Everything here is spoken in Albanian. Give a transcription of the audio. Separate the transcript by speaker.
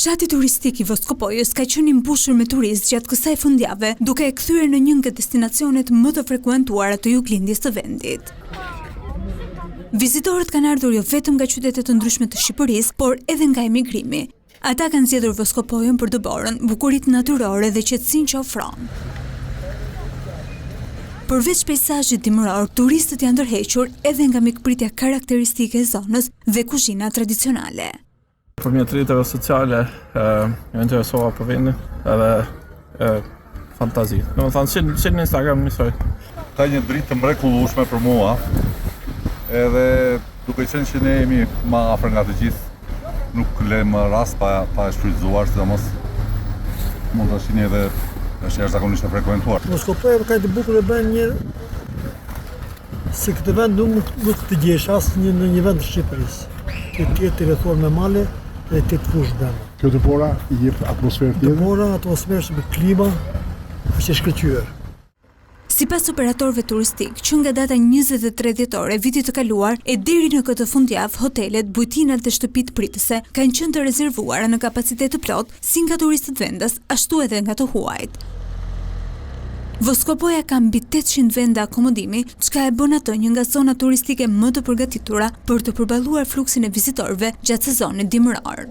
Speaker 1: Fshati turistik i Voskopojës ka qenë i mbushur me turistë gjatë kësaj fundjave, duke e kthyer në një nga destinacionet më të frekuentuara të juglindjes të vendit. Vizitorët kanë ardhur jo vetëm nga qytete të ndryshme të Shqipërisë, por edhe nga emigrimi. Ata kanë zgjedhur Voskopojën për dëborën, bukuritë natyrore dhe qetësinë që ofron. Përveç peisazhit dimëror, turistët janë tërhequr edhe nga mikpritja karakteristike e zonës dhe kuzhina tradicionale.
Speaker 2: Përmjet rrjeteve sociale, u interesova për vendin edhe e, fantazi. Domethënë, si, si në Instagram njësoj.
Speaker 3: Ka një dritë të mrekullueshme për mua, edhe duke qenë që ne jemi ma afër nga të gjithë, nuk lëmë rast pa, pa e shfrytëzuar, sidomos mund të shihni edhe është jashtëzakonisht e frekuentuar.
Speaker 4: Voskopoja kaq të bukur e bën një Si këtë vend nuk nuk të gjesh asnjë në një vend të Shqipërisë. Që të jetë i rrethuar me male dhe të jetë fushë brenda.
Speaker 5: Kjo dëbora i jep atmosferë
Speaker 4: tjetër? Dëbora, atmosferë, me klima, është e shkëlqyer.
Speaker 1: Sipas operatorëve turistikë, që nga data 23 dhjetor e vitit të kaluar e deri në këtë fundjavë, hotelet, bujtinat dhe shtëpitë pritëse kanë qenë të rezervuara në kapacitet të plotë si nga turistët vendas, ashtu edhe nga të huajt. Voskopoja ka mbi 800 vende akomodimi, çka e bën atë një nga zonat turistike më të përgatitura për të përballuar fluksin e vizitorëve gjatë sezonit dimëror.